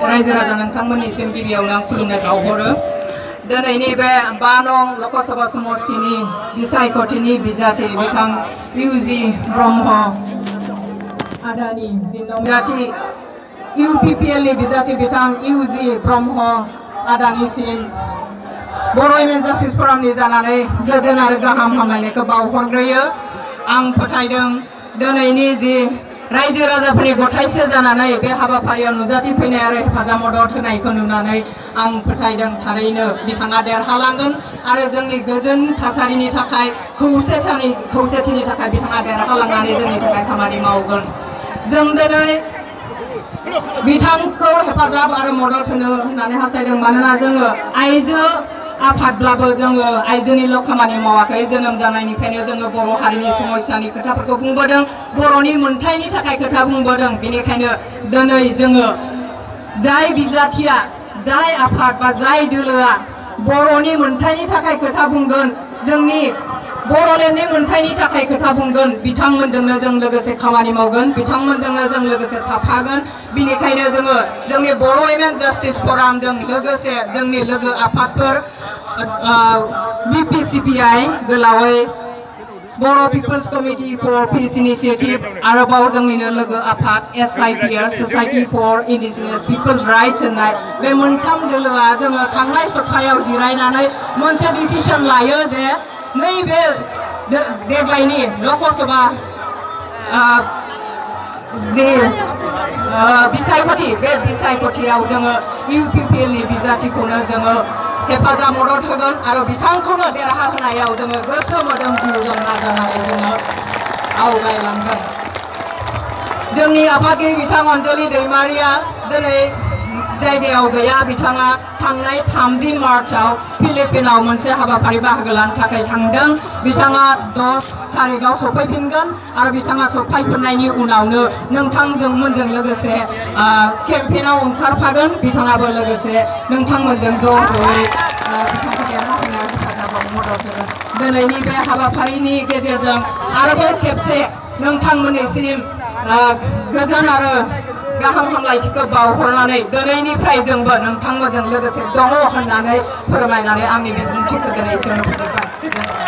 रायजो राजा नोंथांमोननिसिम गिबियावनो खुलुमनाय बावहरो दिनैनि बे 5 नं लकसभा समष्टिनि बिसायख'थिनि बिजाथि बिथां इउजि ब्रह्म आदानि बिजाथि इउपिपिएलनि बिजाथि बिथां इउजि ब्रह्म आदानिसिम बर' वुमेन जास्टिस फरामनि जानानै गोजोन आरो गाहाम हामलायनायखौ बावहरग्रोयो। आं फोथायदों दिनैनि जि रायजो राजाफोरनि गथायसे जानानै बे हाबाफारियाव नुजाथिफैनाय आरो हेफाजाब मदद होनायखौ नुनानै आं फोथायदों थारैनो बिथाङा देरहालांगोन आरो जोंनि गोजोन थासारिनि थाखाय खौसेथिनि थाखाय बिथाङा देरहालांनानै जोंनि थाखाय खामानि मावगोन। जों दिनै बिथांखौ हेफाजाब आरो मदद होनो होननानै हास्थायदों मानोना जोङो आइजो आफादब्लाबो जोङो आइजोनिल' खामानि मावाखै। जोनोम जानायनिफ्रायनो जोङो बर' हारिनि समस्यानि खोथाफोरखौ बुंबोदों, बर'नि मोनथायनि थाखाय खोथा बुंबोदों। बेनिखायनो दिनै जोङो जाय बिजाथिया जाय आफाद बा जाय दोलोआ बर'नि मोनथायनि थाखाय खोथा बुंगोन, जोंनि बर'लेण्डनि मोनथायनि थाखाय खोथा बुंगोन, बिथांमोनजोंनो जों लोगोसे खामानि मावगोन, बिथांमोनजोंनो जों लोगोसे थाफागोन। बिनिखायनो जोङो जोंनि बर' वुमेन जास्टिस फरामजों लोगोसे जोंनि लोगो आफादफोर BPCPI गोलावै Bodo' peoples committee for peace initiative आरोबाव जोंनिनो लोगो आफाद SIPR society for indigenous peoples rights होननाय बे मोनथाम दोलोआ जोङो थांनाय सप्तायाव जिरायनानै मोनसे डिसिसन लायो जे नैबे देग्लायनि लकसभा जे बिसायख'थि बे बिसायख'थियाव जोङो इउपिपिएलनि बिजाथिखौनो जोङो हेफाजाब मदद होगोन आरो बिथांखौनो देरहा होनायाव जोङो गोसो मोदोम जिउजों नाजानानै जोङो आवगायलांगोन। जोंनि आफादगिरि बिथां अनजलि दैमारिया दिनै जायगायाव गैया। बिथाङा थांनाय 30 मार्चआव फिलिपिनाव मोनसे हाबाफारि बाहागो लानो थाखाय थांदों। बिथाङा 10 तारिखआव सफैफिनगोन आरो बिथाङा सफैफिननायनि उनावनो नोंथांमोनजों लोगोसे केम्पेइनाव ओंखारफागोन। बिथाङाबो लोगोसे नोंथांमोनजों ज'यै बिथांखौ देरहाहोनायाव हेफाजाबाव मदद होगोन। दिनैनि बे हाबाफारिनि गेजेरजों आरोबाव खेबसे नोंथांमोननिसिम गोजोन आरो गाहाम हामलायथिखौ बावहरनानै दिनैनिफ्राय जोंबो नोंथांमोनजों लोगोसे दङ होननानै फोरमायनानै आंनि बिबुंथिखौ दिनै एसेयावनो फोजोबबाय।